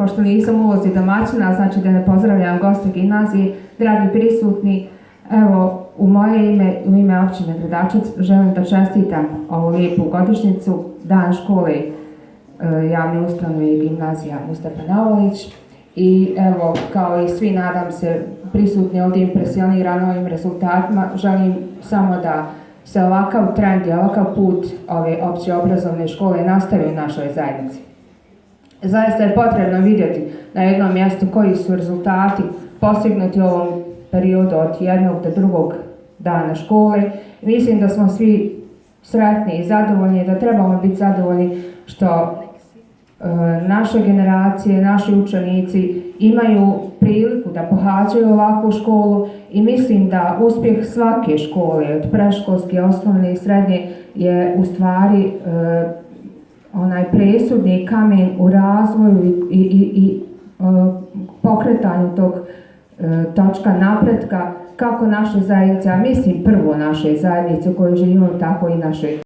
pošto nisam u ulozi domaćina, znači da ne pozdravljam goste gimnazije, dragi prisutni, evo u moje ime, u ime općine Gradačac želim da čestitam ovu lijepu godišnjicu, Dan škole javne ustanove i gimnazija Mustafa Navolić. I evo, kao i svi, nadam se, prisutni ovdje impresionirani ovim rezultatima, želim samo da se ovakav trend i ovakav put ove opće obrazovne škole nastavi u našoj zajednici. Zaista je potrebno vidjeti na jednom mjestu koji su rezultati postignuti u ovom periodu od jednog do drugog dana škole. Mislim da smo svi sretni i zadovoljni, da trebamo biti zadovoljni što naše generacije, naši učenici imaju priliku da pohađaju ovakvu školu i mislim da uspjeh svake škole, od predškolske, osnovne i srednje, je u stvari onaj presudni kamen u razvoju i pokretanju tog točka napretka kako naše zajednice, a mislim prvo naše zajednice u kojoj živimo, tako i naše